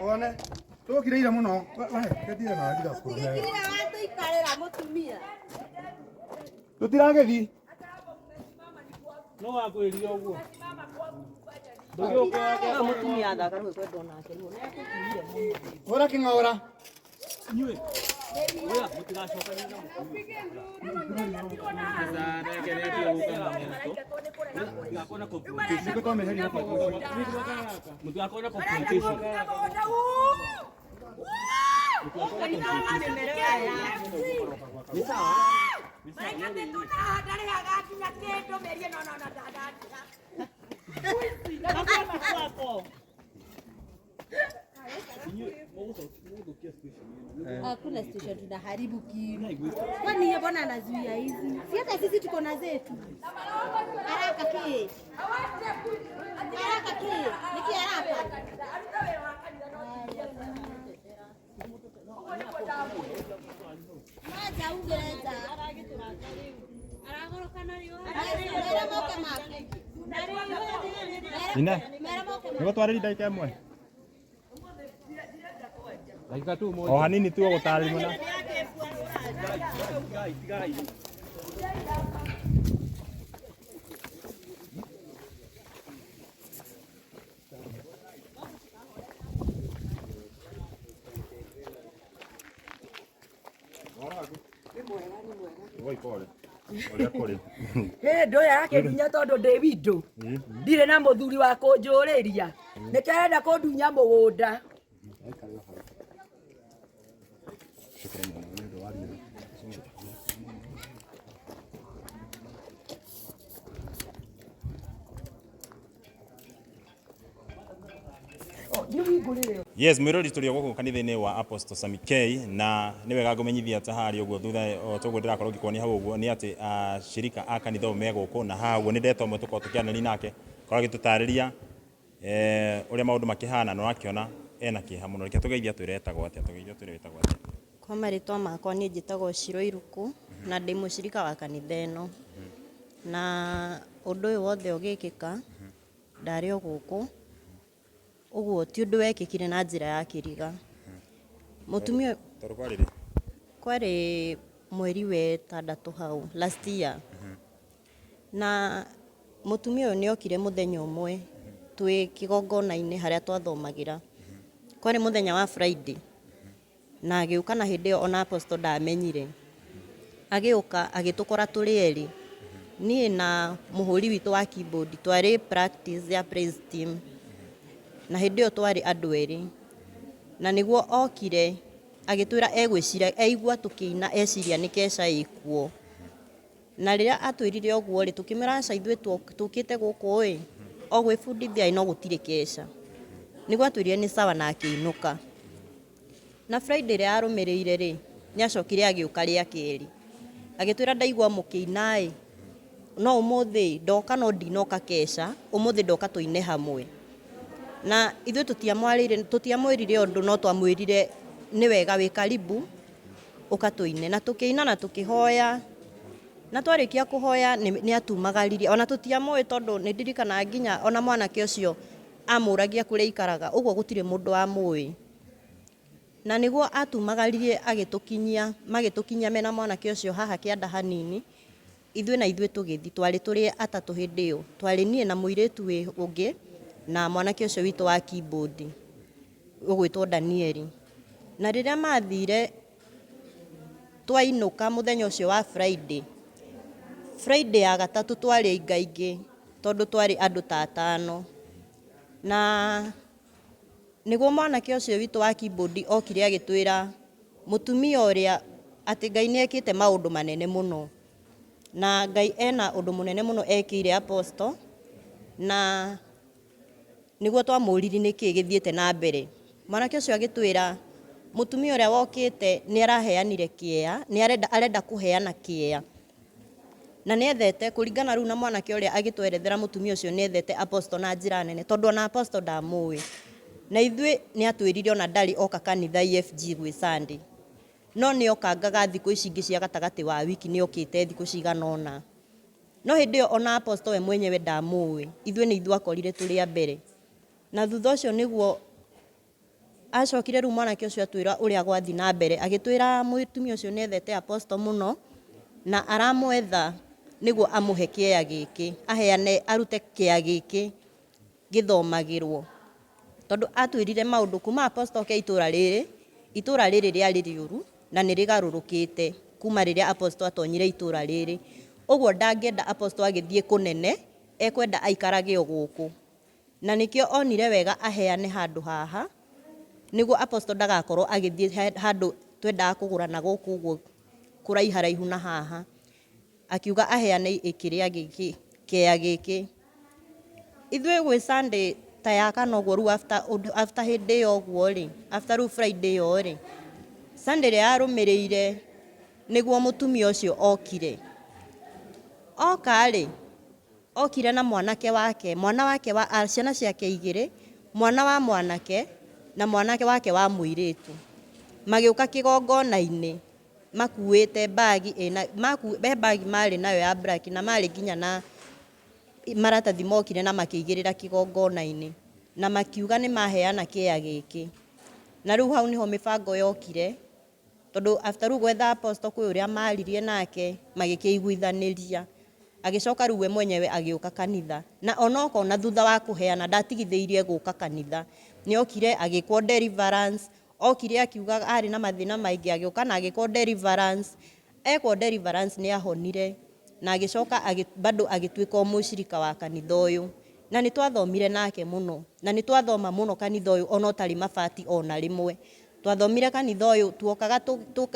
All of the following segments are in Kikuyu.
One tũkire ira mũno kethire na ngira Tũtigĩkirire watũikarĩra mũtumia. tũtiragĩthi No wakwĩrire ũguo. Mũtumia athaka rĩu kwendwo nake rĩu nĩ akũkinyire mũno. hũra kĩng'aũra Inyuĩ. Oya, mũtigacokanĩre na mũtumia. Sasa reke reke gũka na mũto. Mũtigakorwo na confrontation. nĩkũ twamĩheria Mũtigakorwo na confrontation. Mũtigakorwo na confrontation. Nĩ sawa? Nĩ sawa. Inyuĩ mũgũthũkia situation ĩno. Hakuna situation tunaharibu kitu. Kwani yeye mbona anazuia hizi? Si hata sisi tuko na zetu. Haraka ki. Haraka ki. Niki haraka. Maja ungereza. Mera moke maku. Nina, Mera moke nĩguo twarĩria ndagĩka ĩmwe Ndagĩka tu o hanini tu ũgũtarĩria mũno Tigai, tigai. Oi pole ũrĩa kũrĩ Hĩ ndå ya akĩndunya tondå ndä windå ndirä na må thuri wa kå njå rä ria nä kerenda kå ndunya må gå nda. Yes, mwirori tũrĩ o gũkũ kanitha-inĩ wa Apostle Sami K na nĩ wega ngũmenyithia ta harĩa ũguo thutha o toguo ndĩrakorwo ngĩkuonia hau ũguo nĩ atĩ ashirika a kanitha ũyũ me gũkũ na haha ũguo nĩ ndetwo ũmwe tũkorwo tũkĩaranĩria nake korwo agĩtũtarĩria ũrĩa maũndũ makĩhana na ũrakĩona ena kĩeha mũno. Reke tũgeithie atwĩre etagwo atĩa, tũgeithie atwĩre wĩtagwo atĩa. Kwa marĩtwa makwa niĩ njĩtagwo Shiro Iruku na ndĩ mũcirika wa kanitha ĩno. Na ũndũ ũyũ wothe ũgĩkĩka ndarĩ o gũkũ, ũguo ti ũndũ wekĩkire na njĩra ya kĩriga. Mũtumia ũyũ Tondũ kwarĩ rĩ? Kwarĩ mweri wa ĩtandatũ hau last year. Na mũtumia ũyũ nĩ okire mũthenya ũmwe twĩ kĩgongona-inĩ harĩa twathomagĩra. Kwarĩ mũthenya wa Friday na agĩũka na hĩndĩ ĩyo ona apostle ndamenyire. Agĩũka agĩtũkora tũrĩ erĩ, niĩ na mũhũri witũ wa keyboard twarĩ practice ya praise team na hĩndĩ ĩyo twarĩ andũ erĩ. Na nĩguo okire agĩtwĩra egwĩciria aigua tũkĩina eciria nĩ keca ĩkuo. Na rĩrĩa atwĩrire ũguo rĩ, tũkĩmwĩra aca ithuĩ tũkĩte gũkũ ĩ, o gwĩbundithia ĩ no gũtirĩ keca. Nĩguo atwĩrire nĩ sawa na akĩinũka. Na Friday ĩrĩa yarũmĩrĩire rĩ, nĩ acokire agĩũka rĩa kerĩ. Agĩtwĩra ndaigua mũkĩina ĩ, no ũmũthĩ ndoka no ndinoka keca, ũmũthĩ ndoka tũine hamwe. Na ithuĩ tũtiamwarĩire, tũtiamwĩrire ũndũ, no twamwĩrire nĩ wega wĩ karibu ũka tũine. Na tũkĩina na tũkĩhoya, na twarĩkia kũhoya nĩ atumagaririe. Ona tũtiamũĩ tondũ nĩ ndirikanaga nginya ona mwanake ũcio amũragia kũrĩa aikaraga, ũguo gũtirĩ mũndũ wamũĩ. Na nĩguo atumagaririe agĩtũkinyia, magĩtũkinyia mena mwanake ũcio haha kĩanda hanini, ithuĩ na ithuĩ tũgĩthiĩ, twarĩ tũrĩ atatũ hĩndĩ ĩyo. Twarĩ niĩ na mũirĩtu wĩ ũngĩ na mwanake ũcio witũ wa keyboard ũgwĩtwo Danieli. Na rĩrĩa mathire twainũka mũthenya ũcio wa Friday, Friday ya gatatũ twarĩ aingaingĩ tondũ twarĩ andũ ta atano. Na nĩguo mwanake ũcio witũ wa keyboard okire agĩtwĩra mũtumia ũrĩa atĩ Ngai nĩ ekĩte maũndũ manene mũno. Na Ngai ena ũndũ mũnene mũno ekĩire apostle, na nĩguo twamũririe nĩkĩ gĩthiĩte na mbere. Mwanake ũcio agĩtwĩra mũtumia ũrĩa wokĩte nĩ araheanire kĩea, nĩ arenda kũheana kĩea. Na nĩethete kũringana rĩu na mwanake ũrĩa agĩtwerethera mũtumia ũcio nĩethete apostle na njĩra nene, tondũ ona apostle ndamũĩ. Na ithuĩ nĩ atwĩrire ona ndarĩ oka kanitha EFG gwĩ Sunday. No nĩ okangaga thikũ ici ingĩ cia gatagatĩ wa wiki, nĩ okĩte thikũ cigana ũna. No hĩndĩ ĩyo ona apostle we mwenyewe ndamũĩ, ithuĩ nĩ ithuĩ akorire tũrĩ a mbere. Na thutha ũcio nĩguo acokire rĩu mwanake ũcio atwĩra ũrĩa gwathiĩ na mbere, agĩtwĩra mũtumia ũcio nĩ ethete apostle mũno na aramwetha nĩguo amũhe kĩea gĩkĩ, aheane arute kĩea gĩkĩ gĩthomagĩrwo. Tondũ atwĩrire maũndũ kuma apostle oke itũra rĩrĩ, itũra rĩrĩ rĩarĩ rĩũru na nĩ rĩgarũrũkĩte kuma rĩrĩa apostle atonyire itũra rĩrĩ. Ũguo ndangĩenda apostle agĩthiĩ kũnene, ekwenda aikarage o gũkũ. Na nĩkĩo onire wega aheane handũ haha, nĩguo apostle ndagakorwo agĩthiĩ handũ twendaga kũgũra na gũkũ ũguo kũraiharaihu na haha. Akiuga aheane kĩrĩa gĩkĩ, kĩea gĩkĩ. Ithuĩ gwĩ Sunday ta ya kana ũguo rĩu after hĩndĩ ĩyo ũguo rĩ, after rĩu Friday ĩyo rĩ, Sunday ĩrĩa yarũmĩrĩire nĩguo mũtumia ũcio okire. Oka rĩ, okire na mwanake wake, mwana wake wa ciana ciake igĩrĩ, mwana wa mwanake na mwanake wake wa mũirĩtu. Magĩũka kĩgongona-inĩ makuĩte bagi ĩna, he bagi marĩ nayo ya black na marĩ nginya na maratathi mokire na makĩigĩrĩra kĩgongona-inĩ na makiuga nĩ maheana kĩea gĩkĩ. Na rĩu hau nĩho mĩbango yokire, tondũ after rĩu gwetha apostle kwĩ ũrĩa maririe nake magĩkĩiguithanĩria. Agĩcoka rĩu we mwenyewe agĩũka kanitha. Na onokorwo na thutha wa kũheana ndatigithĩirie gũka kanitha. Nĩ okire agĩkwo deliverance, okire akiuga arĩ na mathĩna maingĩ, agĩũka na agĩkwo deliverance. Ekwo deliverance nĩ ahonire na agĩcoka bado agĩtuĩka o mũcirika wa kanitha ũyũ. Na nĩ twathomire nake mũno, na nĩ twathoma mũno kanitha ũyũ ona ũtarĩ mabati ona rĩmwe. Twathomire kanitha ũyũ tuokaga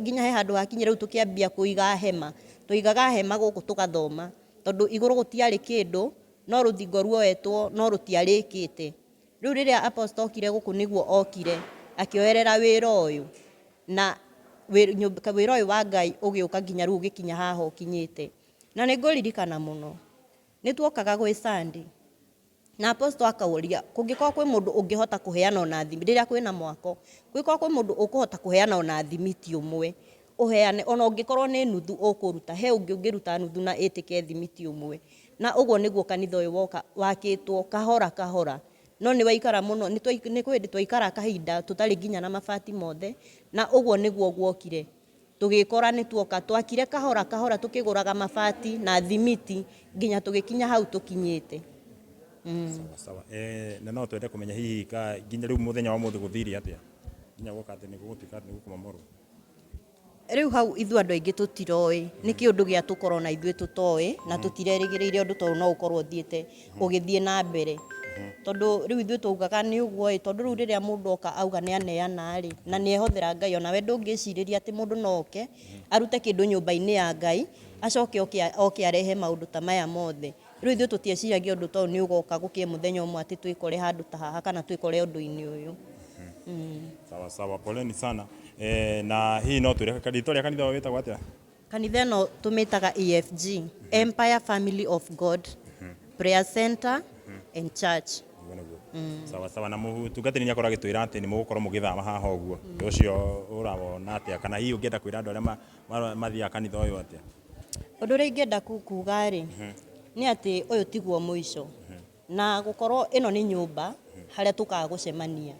nginya he handũ hakinyire rĩu tũkĩambia kũiga hema. Tũigaga hema gũkũ tũgathoma, tondũ igũrũ gũtiarĩ kĩndũ, no rũthingo ruoetwo no rũtiarĩkĩte. Rĩu rĩrĩa apostle okire gũkũ nĩguo okire akĩoerera wĩra ũyũ, na wĩra ũyũ wa Ngai ũgĩũka nginya rĩu ũgĩkinya haha ũkinyĩte. Na nĩ ngũririkana mũno, nĩ tuokaga gwĩ Sunday na apostle akauria kũngĩkorwo kwĩ mũndũ ũngĩhota kũheana ona thimiti, rĩrĩa kwĩna mwako, kũngĩkorwo kwĩ mũndũ ũkũhota kũheana ona thimiti ũmwe, ũheane ona ũngĩkorwo nĩ nuthu ũkũruta, he ũngĩ ũngĩruta nuthu na ĩtĩke thimiti ũmwe. Na ũguo nĩguo kanitha ũyũ woka wakĩtwo kahora kahora. No nĩ waikara mũno, nĩ kwĩ hĩndĩ twaikara kahinda tũtarĩ nginya na mabati mothe, na ũguo nĩguo guokire. Tũgĩkora nĩ tuoka twakire kahora kahora tũkĩgũraga mabati na thimiti nginya tũgĩkinya hau tũkinyĩte. Sawa sawa. Na no twende kũmenya hihi ka nginya rĩu mũthenya wa ũmũthĩ gũthire atĩa? Nginya gwoka atĩ nĩ gũgũtuĩka atĩ nĩ gũkũmomorwo. Rĩu hau ithuĩ andũ aingĩ tũtiroĩ nĩ kĩũndũ gĩa tũkorwo na ithuĩ tũtoĩ na tũtirerĩgĩrĩire ũndũ ta ũyũ no ũkorwo ũthiĩte ũgĩthiĩ na mbere. Tondũ rĩu ithuĩ twaugaga nĩ ũguo ĩ, tondũ rĩu rĩrĩa mũndũ oka auga nĩ aneana rĩ, na nĩ ehothera Ngai, onawe ndũngĩcirĩria atĩ mũndũ no oke arute kĩndũ nyũmba-inĩ ya Ngai acoke oke arehe maũndũ ta maya mothe. Rĩu ithuĩ tũtieciragia ũndũ ta ũyũ nĩ ũgoka gũkĩe mũthenya ũmwe atĩ twĩkore handũ ta haha kana twĩkore ũndũ-inĩ ũyũ. Sawa sawa, poleni sana. Na hihi no twĩre rĩtwa rĩa kanitha ũyũ wĩtagwo atĩa? Kanitha ĩno tũmĩtaga EFG, Empire Family of God Prayer Center and Church. Nĩguo nĩguo. Sawa sawa. Na mũtungatĩri nĩ akorwo agĩtwĩra atĩ nĩ mũgũkorwo mũgĩthama haha ũguo. Ũndũ ũcio ũrawona atĩa, kana hihi ũngĩenda kwĩra andũ arĩa mathiaga kanitha ũyũ atĩa? Ũndũ ũrĩa ingĩenda kuga rĩ, nĩ atĩ ũyũ tiguo mũico, na gũkorwo ĩno nĩ nyũmba harĩa tũkaga gũcemania,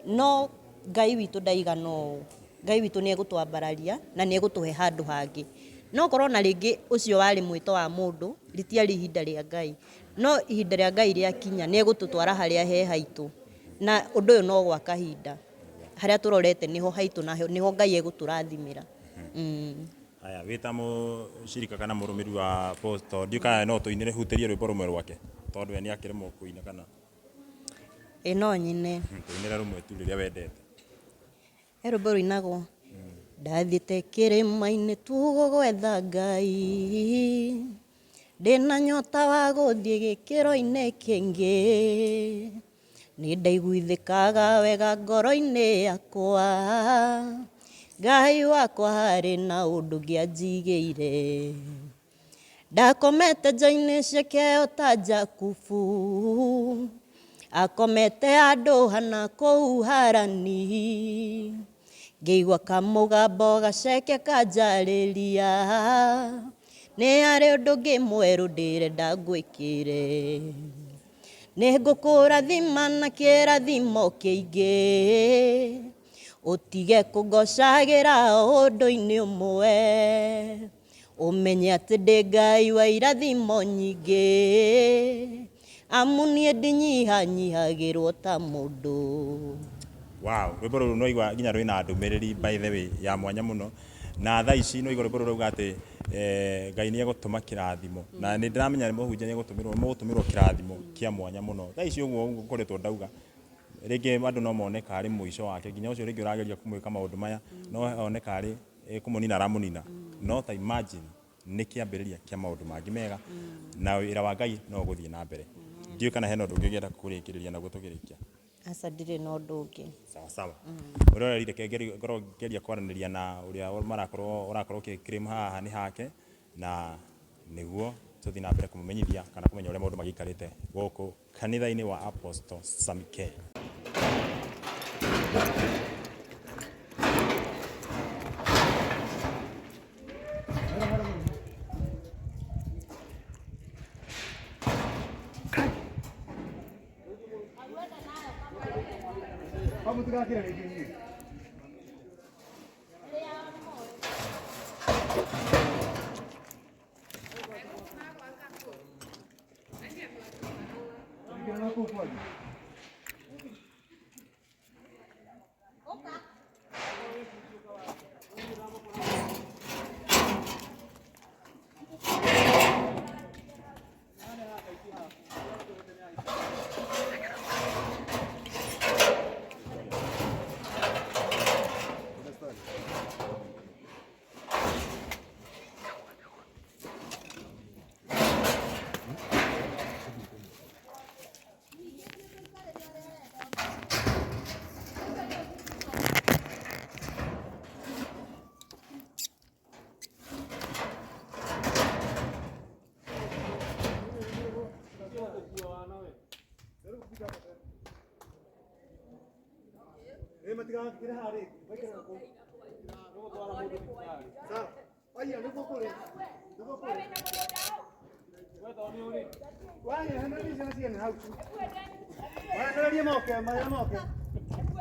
no Ngai witũ ndaigana ũũ. Ngai witũ nĩ egũtwambararia na nĩ egũtũhe handũ hangĩ. No korwo na rĩngĩ ũcio warĩ mwĩto wa mũndũ, rĩtiarĩ ihinda rĩa Ngai, no ihinda rĩa Ngai rĩakinya nĩ egũtũtwara harĩa he haitũ, na ũndũ ũyũ no gwa kahinda. Harĩa tũrorete nĩho haitũ na nĩho Ngai egũtũrathimĩra. Haya, wĩ ta mũcirika kana mũrũmĩrĩri wa Apostle, ndiũĩ kana no tũinĩre hutĩrie rwĩmbo rũmwe rwake, tondũ we nĩ akĩremwo kũina kana? Ĩ no nyine. Tũinĩre rũmwe tu rĩrĩa wendete. He rwĩmbo rũinagwo, ndathiĩte kĩrĩma-inĩ tugo gwetha Ngai, ndĩna nyota wa gũthiĩ gĩkĩro-inĩ kĩngĩ, nĩ ndaiguithĩkaga wega ngoro-inĩ yakwa, Ngai wakwa harĩ na ũndũ ũngĩanjigĩire. Ndakomete nja-inĩ ciake o ta Jakubu, akomete handũ hana kũu Harani, ngĩigua kamũgambo gaceke kanjarĩria, nĩ harĩ ũndũ ũngĩ mwerũ ndĩrenda ngwĩkĩre, nĩ ngũkũrathima na kĩrathimo kĩingĩ, ũtige kũngocagĩra ũndũ-inĩ ũmwe, ũmenye atĩ ndĩ Ngai wa irathimo nyingĩ, amu niĩ ndinyihanyihagĩrwo ta mũndũ. Wow, rwĩmbo rũrũ nĩwaigua nginya rwĩna ndũmĩrĩri by the way ya mwanya mũno. Na thaa ici nĩwaigua rwĩmbo rũrũ rauga atĩ Ngai nĩ egũtũma kĩrathimo, na nĩ ndĩramenya mũhunjia nĩ egũtũmĩrwo, mũgũtũmĩrwo kĩrathimo kĩa mwanya mũno. Thaa ici ũguo ũguo ngoretwo ndauga, rĩngĩ andũ no mone karĩ mũico wake, nginya ũcio rĩngĩ ũrageria kũmwĩka maũndũ maya, no one karĩ kũmũnina aramũnina. No ta imagine nĩ kĩambĩrĩria kĩa maũndũ mangĩ mega, na wĩra wa Ngai no ũgũthiĩ na mbere. Ndiũĩ kana hena ũndũ ũngĩ ũngĩenda kũrĩkĩrĩria naguo tũkĩrĩkia. Aca, ndirĩ na ũndũ ũngĩ. Sawa sawa. Mũroreri, reke ngorwo ngĩgeria kwaranĩria na ũrĩa marakorwo ũrakorwo ũkĩ haha nĩ hake, na nĩguo tũthiĩ na mbere kũmũmenyithia kana kũmenya ũrĩa maũndũ magĩikarĩte gũkũ kanitha-inĩ wa Apostle Sammy K. Hau mũtigakĩre rĩngĩ inyuĩ. Ingĩra na kũu kwanyu. Ĩ matigakĩre haha rĩngĩ, maikare na kũu. Sawa. Aya, nĩguo kũrĩ. Nĩguo kũrĩ. Wahenererie ciana ciene hau. Wahenererie moke, marĩa moke.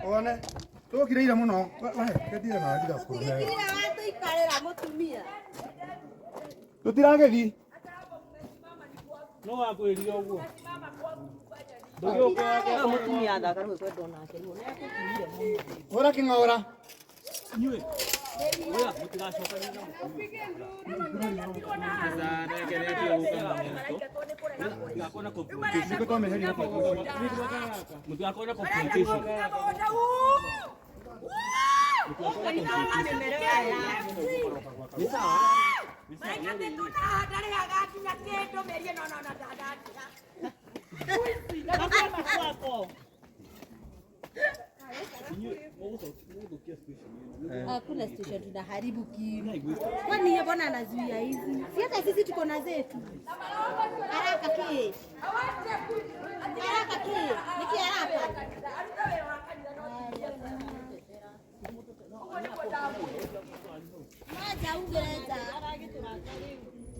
One. Tũkire ira mũno. We, ketire na ndigakũrũme. Tũtigĩkirira watũikarĩra mũtumia. Tũtiragĩthiĩ. No wakwĩrire ũguo. Ũyũ mũtumia athaka rĩu kwendwo nake rĩu nĩ akũkinyire mũno. Hũra kĩng'ora. Inyuĩ. Oya, mũtigacokanĩre na mũtumia. Mũtigakorwo na confrontation. Nĩkũ twamĩheria Mũtigakorwo na confrontation. Mũtigakorwo na confrontation. Nĩ sawa? Nĩ sawa. Inyuĩ mũgũthũkia situation ĩno. Hakuna situation tunaharibu kitu. Kwani yeye mbona anazuia hizi? Si hata sisi tuko na zetu. Haraka ki. Haraka kĩ? Nĩkĩ haraka? Mwaja ugĩre nja.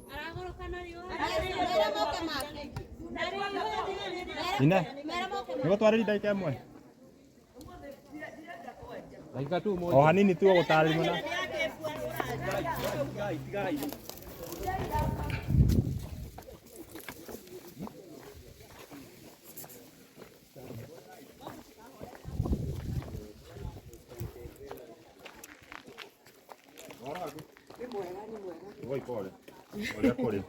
Mera moke make. Ine. Mera moke make. Nĩguo twarĩria ndagĩka ĩmwe. Dakika tu moja. O hanini tu gũtarĩria na. Oi, pole. Ũrĩa kũrĩ.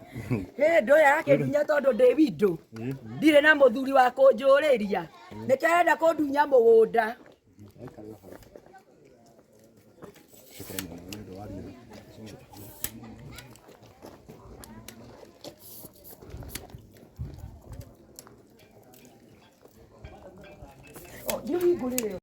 Hĩndĩ ũyũ arakĩndunya tondũ ndĩ windũ ndirĩ na mũthuri wa kũnjũrĩria nĩkĩo arenda kũndunya mũgũnda. Oh, nĩ wingũrĩre.